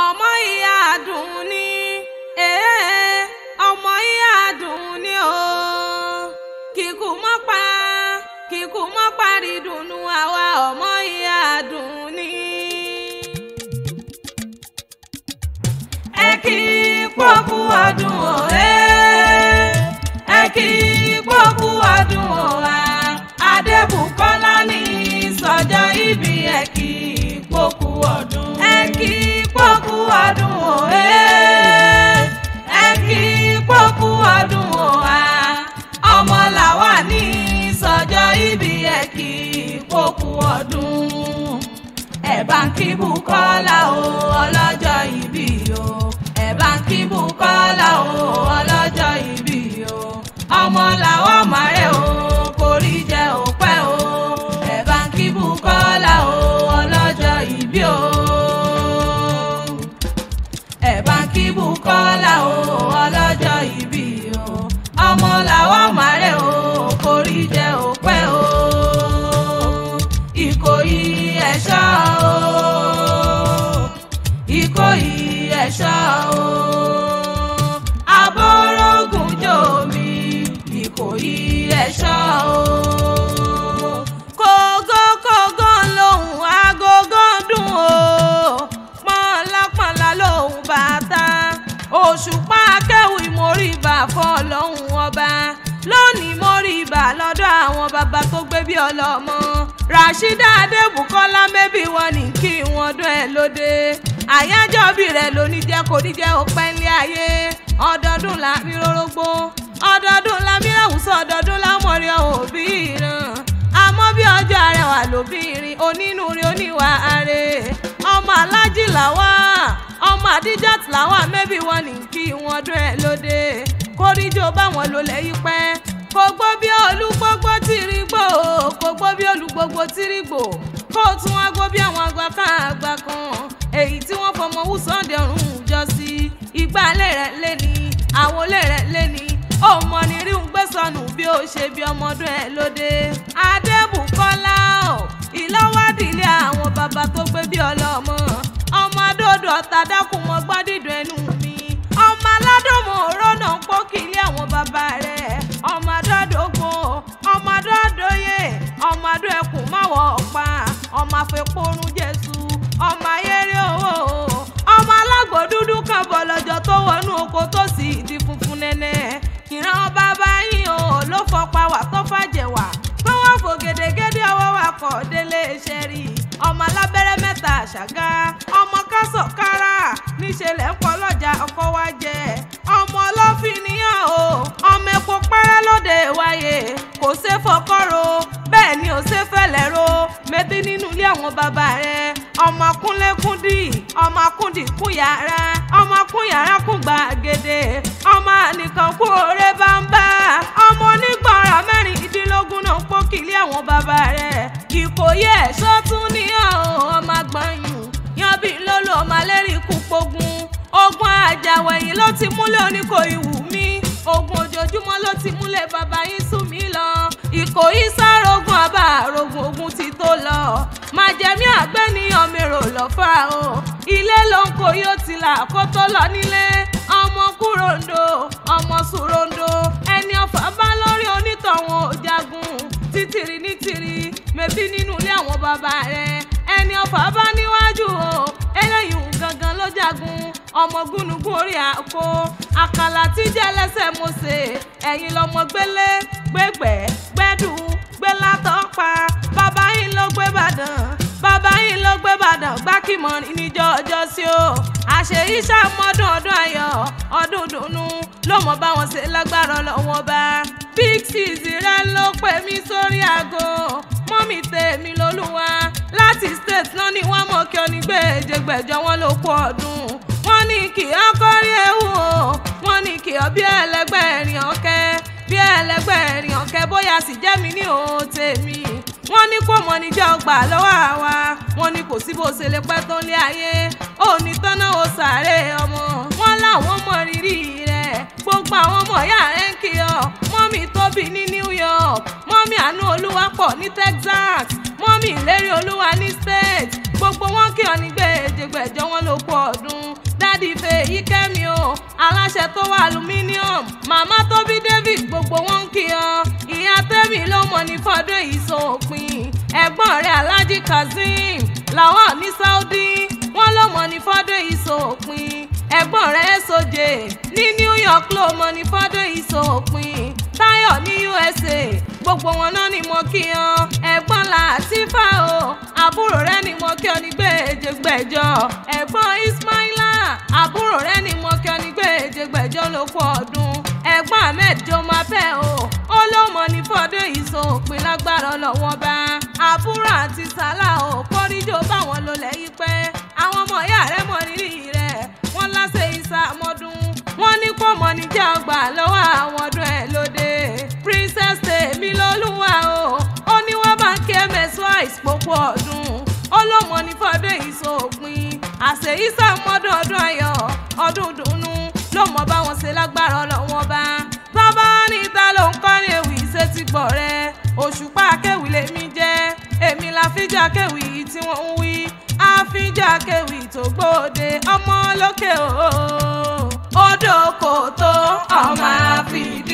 Ọmọ ìyá Àdùnní, ọmọ ìyá Àdùnní o. Kíkú mọ́ pa, kíkú mọ́ parí dùnú àwa ọmọ ìyá Àdùnní. Ẹ kí pọ́kú ọdún o, ẹ kí pọ́kú ọdún o, Adébùkọ́lá ní sọjọ́ ìbí ẹ kí pọ́kú ọdún. Ẹ kí pọ́kú ọdún o, ẹ kí pọ́kú ọdún o, ọmọ làwa ní sọjọ́ ìbí ẹ kí pọ́kú ọdún. Ẹ bá ń kí Bùkọ́lá o, ọlọ́jọ́ ìbí o. Ẹ bá ń kí Bùkọ́lá o, ọlọ́jọ́ ìbí o. Ọmọ làwa màrẹ́ o, kórí jẹ́ òpẹ́ o. Ẹ bá ń kí Bùkọ́lá o, ọlọ́jọ́ ìbí o. Ẹ bá ń kí Bùkọ́lá o, ọlọ́jọ́ ìbí o. Ọmọ làwa màrẹ́ o, kórí jẹ́ òpẹ́ o. Ìkòyí ẹ̀ṣọ́ o, Ìkòyí ẹ̀ṣọ́ o, abọ́rọ̀gùn jòmí, Ìkòyí ẹ̀ṣọ́ o. Kògó kògó lòun agogo dùn o, pọ́nlápọ́nlá lòun bàtà, òṣùpá akéwì móríbà fọlọ́hún ọba. Lónìí móríbà lọ́dọ̀ àwọn bàbá tó gbé bí ọlọ́mọ. Ràṣídà Adébùkọ́lá mẹ́bí wọn ní kí wọ́n dún ẹ̀ lóde. Àyájọ́ bí rẹ̀ lóní jẹ́ kò ní jẹ́ òpẹ́ ńlẹ̀ ayé. Ọdọọdún la mi rórógbó, ọdọọdún la mi ráwùsọ, ọdọọdún la mọ̀rí òbí ràn. Àmọ́ bí ọjọ́ arẹwà lóbìnrin, onínúure oníwà are. Ọmọ alájì làwà, ọmọ àdíjàt làwà, mẹ́bí wọn ní kí wọ́n dún ẹ̀ lóde. Kóríjó báwọn ló lẹ́yìn pẹ́. Kò gbó bí olúgbógbó tìrí gbò, kò gbó bí olúgbógbó tìrí gbò, kó tún wá gbó bí àwọn àgbà kan àgbà kan, èyí tí wọ́n fọmọ wú Sunday ọ̀run jọ sí. Ìgbà ilé rẹ̀ lé ní, àwọn ilé rẹ̀ lé ní, ó mọ ní rí ń gbé sọnù bí ó ṣe bí ọmọdún ẹ̀ lóde. Adébùkọ́lá o, ìlọ́wádìílé àwọn bàbá tó gbé bí ọlọ́mọ. Ọmọ adóodò ọ̀tá dákun mọ́ gbọ́n dídùn ẹnu mi. Ọmọ aládùnmọ̀ òró náà ń pọ́kìlé àwọn bàbá rẹ̀. Ọmọ adọ́dọ́gbò, ọmọ adọ́dọ́yè, ọmọ adó ẹkùn máwọ̀ ọ̀pá, ọmọ àfẹ́pọ̀rún Jésù, ọmọ ayéré owó, ọmọ alágbò dúdú kan bọ̀ lọ́jọ́ tó wọnú oko tó sì di funfun nẹ́nẹ́. Ìran bàbá yín o ló fọpa wà tó fàjẹ̀ wà, tó wọ́n fò gèdègèdè ọwọ́ wa kọ̀ délé iṣẹ́ rí. Ọmọ alábẹ́rẹ́ mẹ́ta àṣàgá, ọmọ kásọ̀ kára, níṣẹ́ lẹ́ ń pọ̀ lọ́jà ọkọ wa jẹ. Ọmọ ọlọ́fin níyàn o, ọmọ epo pẹ́rẹ́ lóde wáyé, kò ṣe fọkọ́rò, bẹ́ẹ̀ ni ò ṣe fẹ́lẹ̀ ro, mẹ́bí nínú ilé àwọn bàbá rẹ̀. Ọmọ akúnlẹ́kúndì, ọmọ akúndì kún yàrá, ọmọ akún yàrá kún gbàgede, ọmọ ànìkan kú òré bámbá, ọmọ onígbọ̀nrà mẹ́rìndínlógún náà ń pọ́kìlí àwọn bàbá rẹ̀. Ìkòyí ẹ̀ṣọ́ tún níyàn o, ọmọ àgbọ̀nyùn yan bí lólò, ọmọ alẹ́rìí kú pogun. Ogun àjàwẹ̀yìn ló ti múlẹ̀ oníkòyí wù mí, ogun ojoojúmọ́ ló ti múlẹ̀ bàbá yín sún mí lọ. Ìkòyí sárogun àbá àrògùn ogun ti tó lọ. Màjẹ̀mí àgbẹ̀niyàn mèrò lọ́fà o, ilé ló ń kòyí ó ti là kó tó lọ nílé. Ọmọ kúròǹdò, ọmọ sùròǹdò, ẹni ọ̀fà bá lórí onítọ̀hún ò jagun. Títìrì ní tìrì, mẹ́bí nínú ilé àwọn bàbá rẹ̀. Ẹni ọ̀fà bá níwájú o, eléyìí gangan ló jagun. Ọmọ gúnugún orí àpò, àkàlà tí jẹ́ lẹ́sẹ̀ mọ̀ọ́sẹ̀, ẹ̀yin lọmọ gbélé, gbégbẹ́, gbẹ́dù, gbélátọ́ pa. Bàbá yín ló gbé Ìbàdàn, bàbá yín ló gbé Ìbàdàn, gbákìmọ̀ níjọ́ ọjọ́ sí o. Àṣeyí ṣàmọ́dún ọdún ayọ̀, ọdún dùnnú, ló mọ̀ bá wọn ṣe lágbára lọ́wọ́ bá. Big Sis rẹ ló pè mí sórí aago, mọ́mì tèmi lolúwa. Láti state náà ni wọ́n mọ̀ kí onígbèjègbèjọ wọn ló kú ọdún. Wọ́n ní kí ọkọ rí ewu o, wọ́n ní kí ọ bí ẹlẹgbẹ́ ẹ̀rìn ọ̀kẹ́, bí ẹlẹgbẹ́ ẹ̀rìn ọ̀kẹ́ bóyá sì jẹ́ mi ní òun tèmi. Wọ́n ní kó mọ níjẹ́ ọgbà lọ́wọ́ àwa, wọ́n ní kò sí bó ṣe lè pẹ́ tó ń lé ayé, òní tọ́nà ó sàárè ọmọ. Wọ́n láwọn mọ rírì rẹ̀, gbogbo àwọn ọmọ ìyá rẹ̀ ń kí ọ. Mọ́mì tóbi ní New York, mọ́mì àánú olúwapọ̀ ní Texas, mọ́mì ìlérí olúwa ní state, gbogbo wọn kí ọ ní gbèjègbèjọ wọn ló kú ọdún. Dádì Fèyí Kẹ́mi o, aláṣẹ tó wà aluminium. Màmá tó bí David gbogbo wọn ń kí ọ. Ìyá tẹ́mi ló mọ̀ ní fọdún yìí sópin. Ẹ̀gbọ́n rẹ̀ Alhaji Kazeem làwọn ní Saudi, wọ́n ló mọ̀ ní fọdún yìí sópin. Ẹ̀gbọ́n rẹ̀ Sójé ní New York ló mọ̀ ní fọdún yìí sópin. Táyọ̀ ní USA gbogbo wọn náà ni mo kí ọ. Ẹ̀gbọ́n Làtífà o, àbúrò rẹ̀ ni mo kí ọ ní gbèjègbèjọ. Ẹ̀gbọ́n Ismaila, àbúrò rẹ̀ ni mo kí ọ ní gbèjègbèjọ ló kú ọdún. Ẹ̀gbọ́n Ahmed Jomapẹ́ o, ó ló mọ̀ ní fọdún yìí sópin lágbára Ọlọ́wọ́n bá. Àbúrò àti Sálà o, kọ́ríjó báwọn ló lẹ́yìn pẹ́. Àwọn ọmọ ìyá rẹ̀ mọ rírì rẹ̀, wọ́n láṣẹ ìsàmọ́dún. Wọ́n ní kó mọ̀ ní jẹ́ ọgbà lọ́wọ́ àwọn ọdún ẹ̀ lóde. Princess tèmi lolúwa o, ó ní wọ́n bá ń kí ms wise pópó ọdún. Ó ló mọ̀ ní fọdún yìí sópin. Àṣẹ ìsàmọ́dún ọdún ayọ̀, ọdún dùnnú ló mọ̀ bá wọn ṣe lágbára Ọlọ́wọ́n bá. Tọ́ba ní ta ló ń kọ́ ní ewì ṣe ti gbọ̀ rẹ. Òṣùpá akéwì lèmi jẹ́, èmi la fíjà kéwì tí wọ́n ń wí. Àfíjà kéwì tó gbòde ọmọ lókè o. Odò kò tó ọmọ àfìdí.